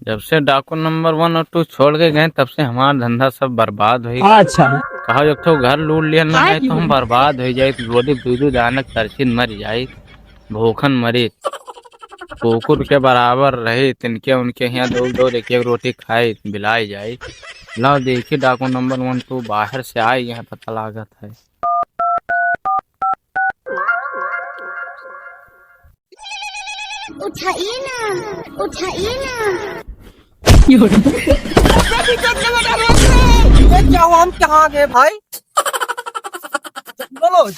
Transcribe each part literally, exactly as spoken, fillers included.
जब से डाकू नंबर वन और टू छोड़ के गए, तब से हमार धंधा सब बर्बाद होइ गया। अच्छा। कहा, एक ठो घर लूट लिया ना, नहीं तो हम बर्बाद होइ जाइत, रोटी दू दू दाना करछिन मर जाइत, भूखन मरित, कुकुर के बराबर रहित, इनके उनके हियाँ दौड़ दौड़ एक एक रोटी खाइत, बिलाइ जाइत। लाओ देखी डाकू नंबर वन टू बाहर से आइ, यहाँ पता लागत है। उठाइए ना, उठाइए ना। ये क्या हुआ? हम कहाँ गए भाई? बोलो,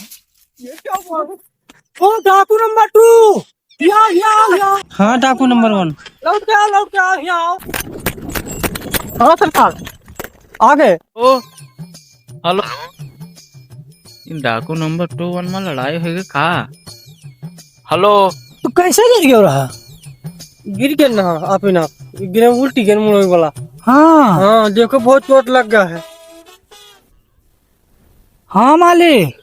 ये क्या हुआ? ओ, डाकू नंबर टू। या, या, या। हाँ, डाकू नंबर वन। लौट के आओ, लौट के आओ, यहाँ आओ। हाँ सरकार, आ गए। ओ, हेलो। इन डाकू नंबर टू वन में लड़ाई होइ गई का? हेलो। तू कैसे गिर गयो रहा? गिर गए ना, आप ही ना। गिरे, उल्टी गिर मुड़े वाला। हाँ। हाँ, देखो, बहुत चोट लग गया है। हाँ मालिक।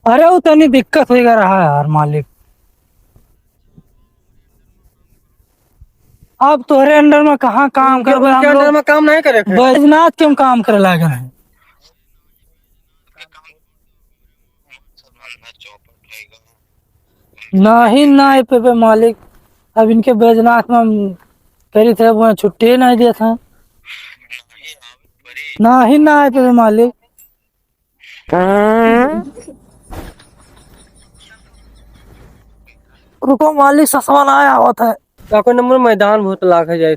अरे, वो तनी दिक्कत होइगा रहा यार मालिक। अब तोहरे under में कहाँ काम करबे हम लोग? Under में काम नहीं करे थे। बैजनाथ के हम काम करे लागे हैं। नहीं, नहीं पेबे मालिक। अब इनके बैजनाथ में हम करी थे, वो छुट्टी नहीं दिया था। नहीं, नहीं पेबे मालिक। रुको मालिक, ससवा ना आवत है। डाकू नंबर मैदान बहुत लाग है जाए।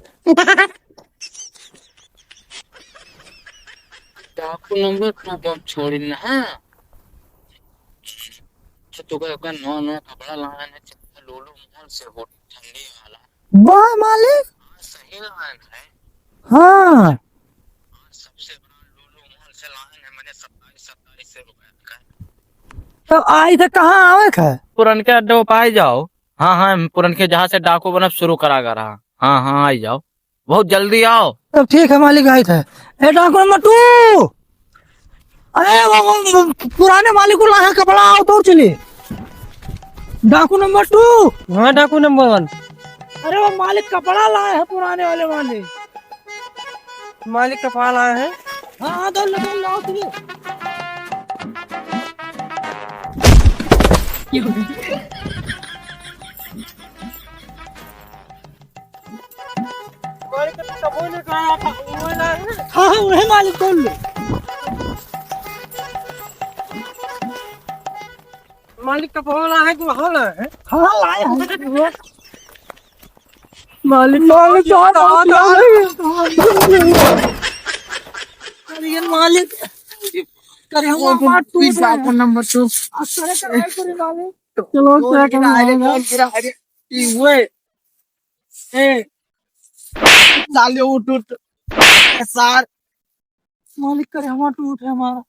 डाकू नंबर टू बम छोड़ी ना। तो तू का नवा नवा कपड़ा लाया ना, चंगा लोलू मॉल से, होटल ठंडी वाला। वाह मालिक। हाँ, सही लाइन है। हाँ। सबसे बड़ा लोलू मॉल से लाइन है मैंने, सत्ताईस, सत्ताईस से रुपया का। तो आई तो कहाँ आवे का? पुरनके अड्डे पे आई जाओ। हाँ, हाँ, पुरनके जहाँ से डाकू बनब शुरू करा गा रहा। हाँ, हाँ, आई जाओ। बहुत जल्दी आओ। तब ठीक है मालिक, आई थे। ए, डाकू नंबर टू, अरे वो, वो, वो पुराने मालिक को लाए हैं कपड़ा, आओ दौड़ चलिए। डाकू नंबर टू। हाँ, डाकू नंबर वन। अरे वो मालिक कपड़ा लाए हैं, पुराने वाले मालिक। मालिक कपड़ा लाए हैं। हाँ, हाँ, दौड़ लो, दौड़ लो, आओ चलिए। मालिक का तो कबो नहीं कहा था, वो ना है। हाँ, हाँ, वही मालिक बोल लो। मालिक का फोन आया है कि वहाँ ना है। हाँ, लाए हैं। मालिक, मालिक, कहाँ, कहाँ, कहाँ? अरे, ये मालिक। करे हम वो मार टूट रहे हैं। फोन नंबर टू। आ, करे, करे, करे, मालिक। चलो, चलो, क्या करना है? फोन गिरा, अरे, ये हुए। ए, साले उठ, उठ। ए, सार। मालिक करे, हमार टूट है, हमारा।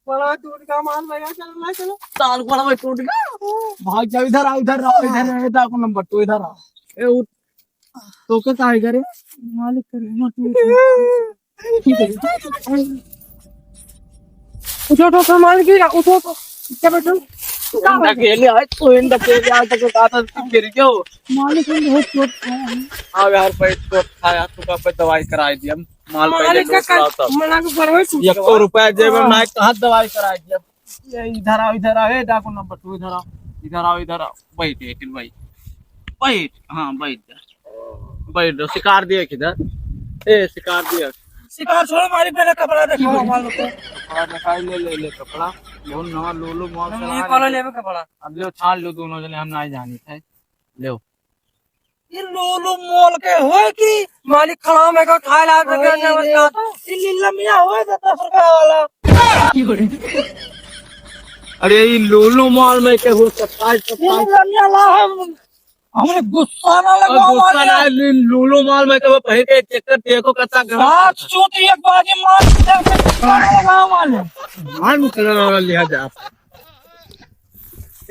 बड़ा टूट का माल भैया, चलो ना, चलो। साल बड़ा भाई टूट गया। भाग जा, इधर आ, इधर आ, इधर आ, ए, डाकू नंबर टू, इधर आ। ए, उठ। तो के काहे करे? मालिक करे, हमार टूट है। उठो, उठो, उठो, मालिक जी, उठो, उठो। क्या बैठो? इन धकेले आए, तो इन धकेले आए, तो कहा था, तू गिर गयो। मालिक, हम बहुत चोट खाया है। हाँ यार, भाई, चोट खाया, तू का पे दवाई कराई दी हम। माल पहले मालिक का लूट लाओ तब। मना के बरवे टूट एक गया। सौ रुपया जेब में हाँ। ना, कहाँ दवाई कराई दी हम? ये इधर आओ, इधर आओ, ए, डाकू नंबर टू, इधर आओ, इधर आओ, इधर आओ। बैठ, एक भाई। बैठ, हाँ, बैठ जा। बैठ जाओ, शिकार दिया किधर? ए, शिकार दिया। शिकार छोड़ो, मालिक, पहले कपड़ा दिखाओ, हमारे लोग को। कपड़ा दिखाई, ले, ले, ले कपड़ा। बहुत नवा लोलू मॉल हम चला ये रहे कॉलर हैं। लेबे कपड़ा। अब लो, छान लो दोनों जने, हम नहीं जानी थे। लो। ये लोलू मॉल के होए कि मालिक खड़ा में का खाए ला सके, अरे नमस्कार। ये लीला मियाँ होए तो दस रुपया वाला। अरे, ये लोलू मॉल में के हो, सत्ताईस, ये सत्ताईस। लीला मियाँ ला हम। हमें गुस्सा ना और लगाओ गुस्सा मालिक। ना, इन लोलू मॉल में तो पहन के चक्कर देखो कितना गरम सात है। सूत एक बाजी मार के गाँव वाले। मार निकलने वाला लिया जा।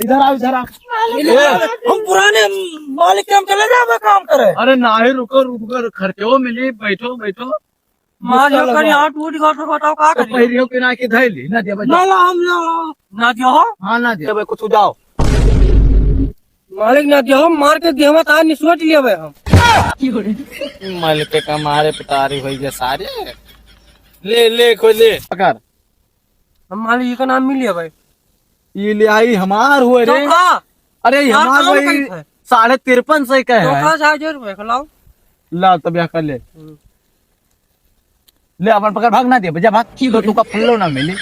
इधर आओ, इधर आओ। मालिक, ए। हम पुराने मालिक के हम चले जाबे काम करे। अरे नाही, रुको, रुको, खर्चो मिली, बैठो, बैठो। मार गुस्सा जो कर लगा। यहाँ टूट गया तो बताओ का तो करी? पहिरियों के ना के धैली, ना देबे, ना जाओ। ला, हम ना ला। ना दियो। हाँ, ना दे। देबे कुछ जाओ। मालिक ना दियो, मार के देहवा तार निसोट लेवे हम। मालिक के का मारे पिटारी होई गए सारे। ले, ले, खोल ले। पकड़। हम मालिक, ये का नाम मिल लिया भाई। ये ले आई, हमार हुए तो रे। का? अरे, ये यार, हमार काम वही कैसे है? साढ़े तिरपन सौ का तो है। का साढ़े चार रुपए का लाओ। ला, तब यह कर ले। हम्म। ले, अपन पकड़, भाग ना दे, जा भाग। तो तू का फल्लो ना मिली।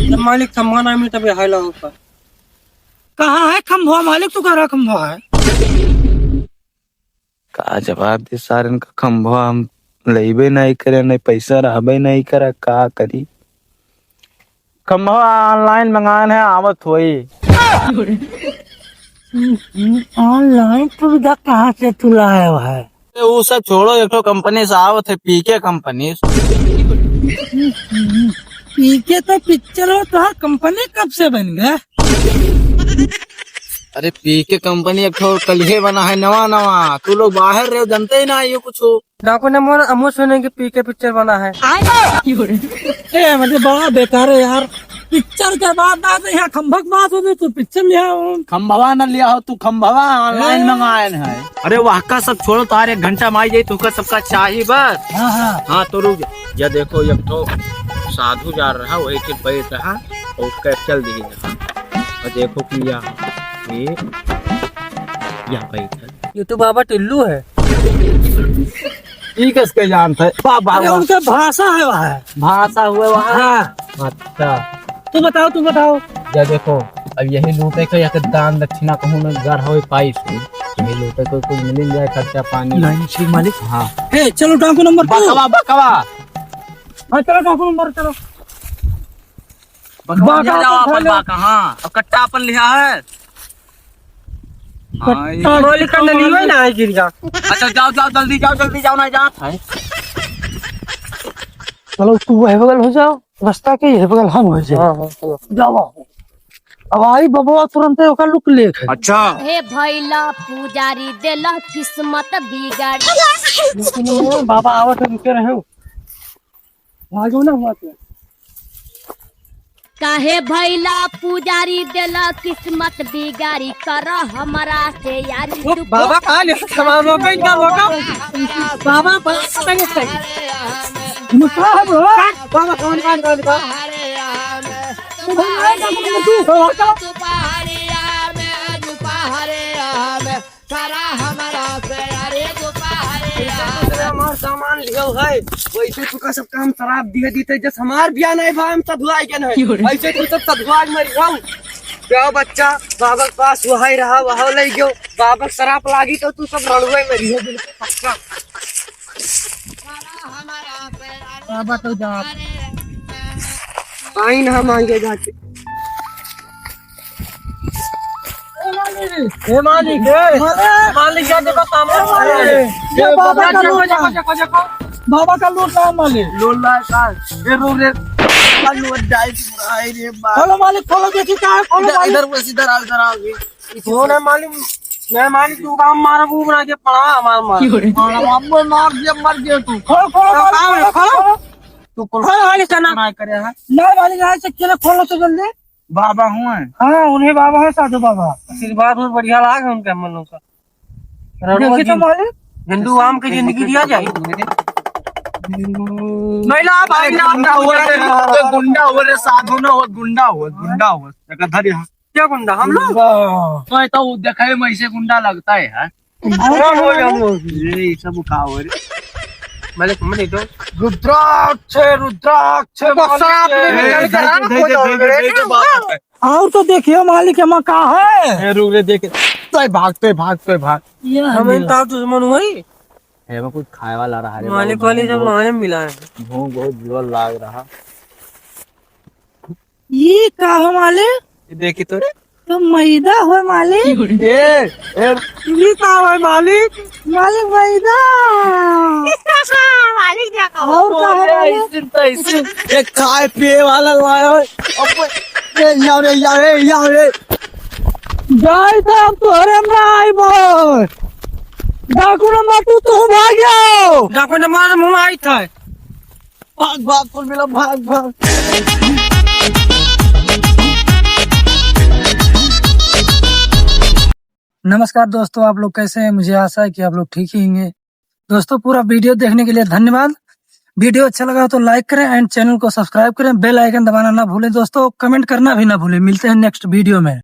जब मालिक खंभा ना मिली, तब यहाँ लाओ ऊपर। कहाँ है खंभवा मालिक? तू कह रहा खंभवा है? का जवाब दे सारन का, खंभवा हम लेबे नहीं करे, नहीं पैसा रहबे नहीं करा, का करी? खंभवा online मंगान है, आवत होई। Online सुविधा कहाँ से तू लाया है? ए, ऊ सब छोड़ो, एक ठो company से आवत है, पीके company। पीके तो पिक्चर हो, तो हाँ, company कब से बन गया? अरे, पीके company एक ठो कलिहे बना है, नवा नवा। तू लोग बाहर रहे हो, जानते ही ना ये कुछ हो। डाकू ने मोर अमो सुने कि पीके पिक्चर बना है। ए, मतलब, बड़ा बेकार है यार। पिक्चर के बाद ना तो यहाँ खंभक बात होती, तू पिक्चर ले आओ। खंभवा न लिया हो तू, खंभवा online हैं? मंगायन है। अरे, वह का सब छोड़ो, तार एक घंटा में आई जाई, तुका सबका चाही बस। हाँ, हाँ। हाँ, तो रुक जा। या देखो, एक ठो साधु जा रहा, वही के बैठ रहा, और उसका चल दी रहा। और देखो कि या, ये, या बैठ है। ये तो बाबा टिल्लू है। ई कस के जानत है? बा-, बा-, अरे, बा-, उनके भाषा है वहाँ। भाषा हुए वहाँ? हाँ। अच्छा। तू बताओ, तू बताओ। या देखो, अब यही लूटे के या के दान दक्षिणा कहूँ न घर होए पाइस हो। यही लूटे को कुछ मिल जाए, खर्चा पानी। नहीं, श्री मालिक। हाँ। ए, चलो डाकू नंबर two। बकवा, बकवा। हाँ, चलो डाकू नंबर, चलो। बकवा बकवा लिया जाओ तो अपन खा लो। बकवा, हाँ। और कट्टा अपन लिया है। हाँ, ये कट्टा गोली का नली में ना है, गिर जा। अच्छा, जाओ, जाओ, जल्दी जाओ, जल्दी जाओ, ना जात है। चलो, तू वह बगल हो जाओ, रास्ता के यह बगल हम हो जाए। हाँ, हाँ, चलो। जाओ। अब आई बबवा तुरंते ओकर लुक लेख है। अच्छा। हे भैला पुजारी देला किस्मत बिगाड़ी। लेकिन वो बाबा आवत है, रुके रहे हो। भागो ना हुआ के। काहे भैला पुजारी देला किस्मत बिगाड़ी, कर हमरा से यारी। ओ, तू बाबा का ले सामान रोका, इनका रोका। बाबा, बाबा, पता नहीं सही। मुस्कुरा है bro। बाबा, कौन, कौन, कौन, कौन? तू भैया, तू, तू, तू, तू, तू। करा हमरा से यारी दुपहरिया। दूसरे हमार सामान लियो है, वैसे तू का सब काम शराब दिए दीते, जस हमार बिया नहीं भा, हम सधुआई के नहीं। क्यों रे? ऐसे तू सब सधुआई मर जाऊ। क्या बच्चा, बाबा के पास वही रहा, वह ले गयो। बाबा के शराब लागी तो तू सब रड़ुए में रिहो, बिल्कुल पक्का। बाबा तो जा। पाइन हम मांगे जाके। ए मालिक, ए मालिक, ए मालिक, क्या देखो सामान? ए, ये बाबा का देखो, लूट देखो, है। देखो, देखो। बाबा का लूट रहा है मालिक। लूट रहा है का? ए, रो रे। का लूट जाए, आई रे बाप। खोलो मालिक, खोलो, देखी क्या है, खोलो इधर, मालिक। इधर बस, इधर आओ, इधर आओ। कौन है मालिक? मैं मालिक, तू काम मारा, वो बना के पड़ा हमारा मार। क्यों रे? मारा, अब मैं मार दिया, मर गया तू। खोलो, खोलो, तो मालिक, काम है, खोलो, खोलो। खोलो। तू खोल। खोलो मालिक, सना। ना करे है। ना मालिक, आज से अकेले खोलो तो जल्दी। बाबा हुए। हाँ, उन्हें बाबा है, साधु बाबा। आशीर्वाद बहुत बढ़िया लाग है उनके हम लोग का। रणवा देखी तो जी, मालिक। झंडू आम के जिंदगी दिया जाए। नहीं ला भाई, ना, गुंडा हो रे, गुंडा हो रे, साधु ना हो, गुंडा हो, गुंडा हो। जगह धर यहाँ। क्या गुंडा? हम लोग? वाह। तो ये तो देखे में ऐसे गुंडा लगता है यार। अरे, हम लोग। ये सब का हो रे? मालिक, मत दो। रुद्राक्ष, रुद्राक्ष, तो मालिक। शराब में ए, निकल के दे, दे, दे, दे, दे, दे, बात है। और तो देखियो मालिक, एमा का है? ए, रुक रे, देख। तो भाग, तो भाग, तो भाग। ये हम हमें इनका दुश्मन हुई। ए, वो कुछ खाए वाला रहा रे मालिक बाबू, वाली भूख जब बहुत, मारे मिला है। भूख बहुत जोर लाग रहा। ई का हो मालिक? ई देखी तो रे। तो मैदा हो मालिक। ए, ए। ई का हो मालिक? मालिक मैदा। मालिक क्या कहो? और का हो अरे, मालिक? ऐसे तो ऐसे। ये खाए पिए वाला लाया है। अब, ए, यार, ए, यार, ए, यार, ए। जाए तो अब तोहरे में ना आई बोल। डाकू नंबर टू, तू भाग जाओ। डाकू नंबर मुँह आई था। भाग, भाग, कुल मिला, भाग, भाग। नमस्कार दोस्तों, आप लोग कैसे हैं? मुझे आशा है कि आप लोग ठीक ही होंगे। दोस्तों, पूरा वीडियो देखने के लिए धन्यवाद। वीडियो अच्छा लगा हो तो लाइक करें and चैनल को सब्सक्राइब करें, बेल आइकन दबाना ना भूलें दोस्तों, कमेंट करना भी ना भूलें। मिलते हैं नेक्स्ट वीडियो में।